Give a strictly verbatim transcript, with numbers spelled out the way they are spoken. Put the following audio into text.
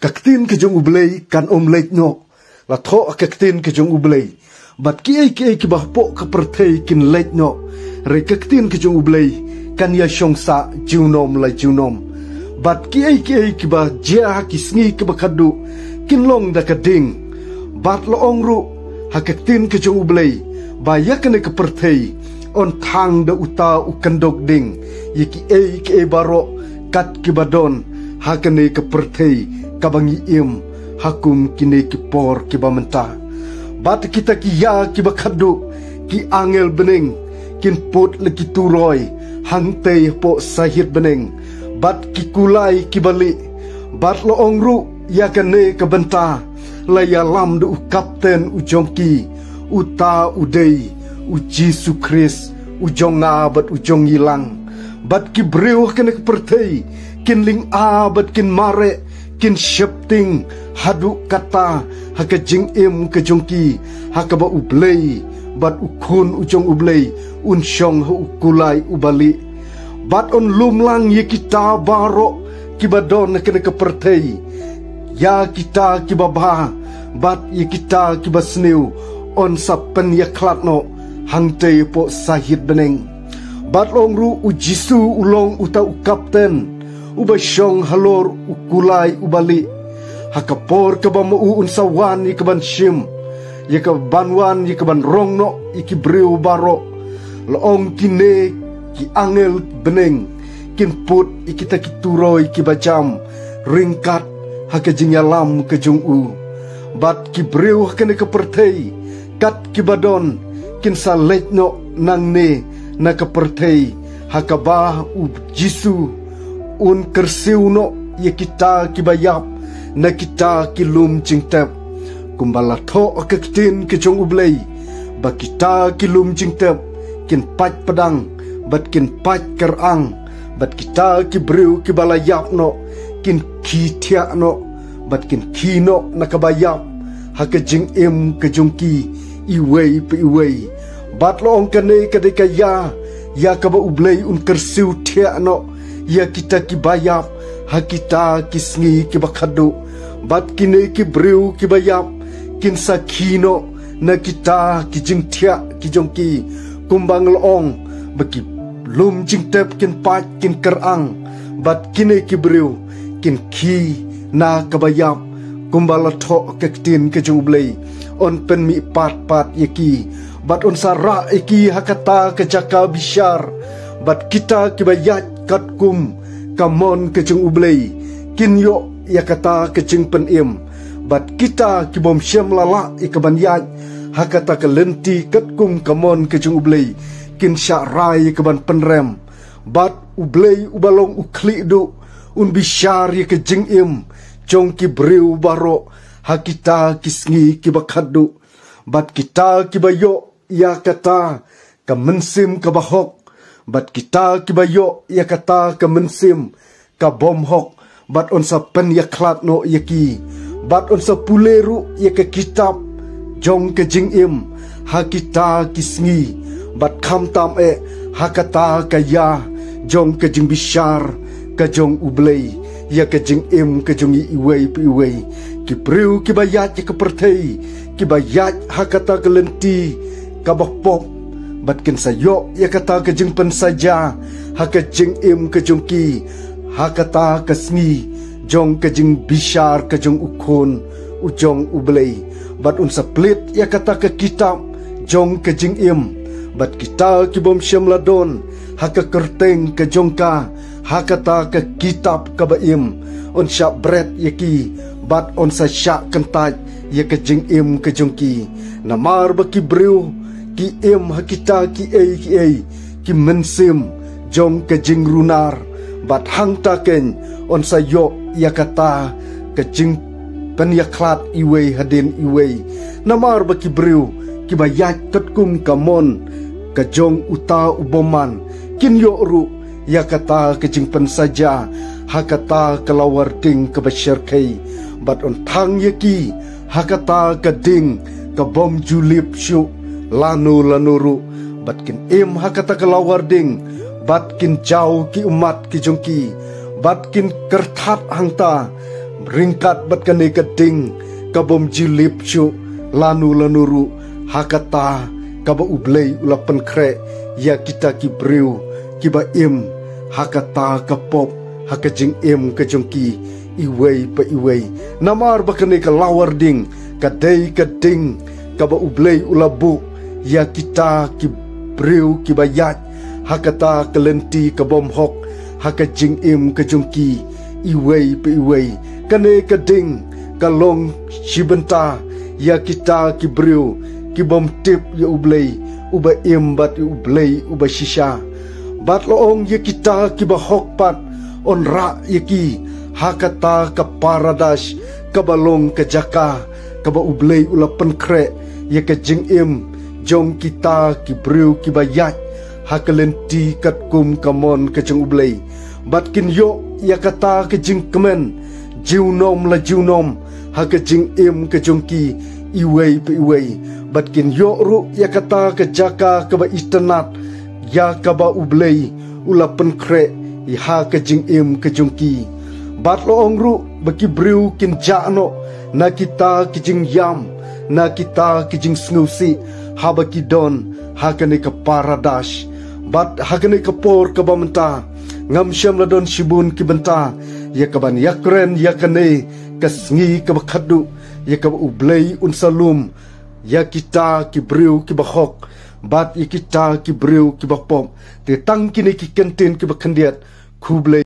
Ka ktien ka jong U Blei kan ym leit noh. La thoh ka ktien ka jong U Blei, bad kiei kiei kiba hapoh ka pyrthei kin leit noh. Hynrei ka ktien ka jong U Blei kan ïa shong sah junom la junom. Bad kiei kiei kiba jia ha ki sngi kiba khadduh kin long da ka ding. Bad la ong ruh ha ka ktien ka jong U Blei ba ïa kane ka pyrthei yn thang da uta u kyndok ding ïa kiei kiei baroh kat kiba don ha kane ka pyrthei kaba ngi im ha kum kine ki por kiba mynta. Bad kita ki ïa kiba khadduh, ki angel bneng kin put la ki turoi hangtei hapoh sahit bneng, bad ki kulai kiba lieh. Bad la ong ruh ïa kane ka bynta la ïalam da u kapten u jong ki, uta u dei U Jisu Khrist, u jong nga bad u jong ngi lang. Bad ki briew ha kane ka pyrthei kin lynga bad kin mareh, kin sheptieng haduh katta ha ka jingim ka jong ki, ha kaba U Blei bad U Khun u jong U Blei un shong ha u kulai uba lieh. Bad yn lum lang ïa kita baroh kiba don ha kane ka pyrthei. Ïa kita kiba bha bad ïa kita kiba sniew yn sa pynïakhlad noh hangtei hapoh sahit bneng. Bad la ong ruh U Jisu u long uta u kapten uba shong halor u kulai uba lieh, ha ka por kaba ma u un sa wan ïa kaban shim, ïa kaban wan ïa kaban rong noh ïa ki briew baroh. La ong kine ki angel bneng kin put ïa kita ki turoi kiba jam ryngkat ha ka jingïalam ka jong u. Bad ki briew ha kane ka pyrthei kat kiba don kin sa leit noh nangne na ka pyrthei, ha kaba U Jisu un kyrsiew noh ïa kita kiba ïap na kita ki lum jingtep. Kumba la thoh ha ka ktien ka jong U Blei ba kita ki lum jingtep kin pait pdang bad kin pait kyrang, bad kita ki briew kiba la ïap noh kin khie thiah noh, bad kin khie noh na kaba ïap ha ka jingim ka jong ki iwei pa iwei. Bad la ong kane ka dei ka ïa ïa kaba U Blei un kyrsiew thiah noh ïa kita kiba ïap ha kita ki sngi kiba khadduh. Bad kine ki briew kiba ïap kin sa khie noh na kita ki jingthiah ki jong ki, kumba nga la ong, ba ki lum jingtep kin pait kin kyrang, bad kine ki briew kin khie na kaba ïap. Kumba la thoh ha ka ktien ka jong U Blei, yn pynmih pat pat ïa ki bad yn sa rah ïa ki ha kata ka jaka bishar. Bad kita kiba ïaid katkum ka mon ka jong U Blei kin ïoh ïa kata ka jingpynim. Bad kita kibym shym la lah ïa kaban ïaid ha kata ka lynti katkum ka mon ka jong U Blei kin shah rai ïa kaban pynrem. Bad U Blei uba long u khlieh duh un bishar ïa ka jingim jong ki briew baroh ha kita ki sngi kiba khadduh. Bad kita kiba ïoh ïa kata ka mynsiem kaba hok, bad kita kiba ïoh ïa kata ka mynsiem ka bym hok, bad yn sa pynïakhlad noh ïa ki. Bad yn sa pule ruh ïa ka kitab jong ka jingim ha kita ki sngi, bad khamtam eh ha kata ka ïa jong ka jingbishar ka jong U Blei ïa ka jingim ka jong i iwei pa iwei. Ki briew kiba ïaid ïa ka pyrthei, kiba ïaid ha kata ka lynti kaba pop, bad kin sa ïoh ïa kata ka jingpynsaja ha ka jingim ka jong ki ha kata ka sngi jong ka jingbishar ka jong U Khun u jong U Blei. Bad yn sa plie ïa kata ka kitab jong ka jingim. Bad kita kibym shym la don ha ka kyrteng ka jong ka ha kata ka kitab kaba im, yn shah bret ïa ki, bad yn sa shah kyntait ïa ka jingim ka jong ki. Namar ba ki briew ki im ha kita kiei kiei ki mynsiem jong ka jingrunar, bad hangta keiñ yn sa ïoh ïa kata ka jingpynïakhlad iwei hadien iwei. Namar ba ki briew kiba ïaid katkum ka mon ka jong uta u bymman kin ïoh ruh ïa kata ka jingpynsaja ha kata ka lawar ding kaba shyrkhei, bad yn thang ïa ki ha kata ka ding ka bym ju lip shuh lano lano ruh. Bad kin im ha kata ka lawar ding, bad kin jaw ki ummat ki jong ki, bad kin kyrthat hangta ryngkat bad kane ka ding ka bym ju lip shuh lano lano ruh, ha kata kaba U Blei u la pynkhreh ïa kita ki briew kiba im ha kata ka pop ha ka jingim ka jong ki iwei pa iwei. Namar ba kane ka lawar ding ka dei ka ding kaba U Blei u la buh ïa kita ki briew kiba ïaid ha kata ka lynti ka bym hok ha ka jingim ka jong ki iwei pa iwei. Kane ka ding ka long shi bynta ïa kita ki briew ki bym tip ïa U Blei uba im bad ïa U Blei uba shisha. Bad la ong ïa kita kiba hok pat, yn rah ïa ki ha kata ka paradash kaba long ka jaka kaba U Blei u la pynkhreh ïa ka jingim jong kita ki briew kiba ïaid ha ka lynti katkum ka mon ka jong U Blei. Bad kin ïoh ïa kata ka jingkmen junom la junom ha ka jingim ka jong ki iwei pa iwei. Bad kin ïoh ruh ïa kata ka jaka kaba itynnad ïa kaba U Blei u la pynkhreh ïa ha ka jingim ka jong ki. Bad la ong ruh ba ki briew kin jah noh na kita ki jingïam, na kita ki jingsngewsih haba ki don ha kane ka paradash. Bad ha kane ka por kaba mynta ngam shym la don shibun ki bynta ïa kaban ïakren ïa kane ka sngi kaba khatduh ïa kaba U Blei un sa lum ïa kita ki briew kiba hok bad ïa kita ki briew kiba pop. Te tang kine ki kyntien kiba khyndiat. Khublei.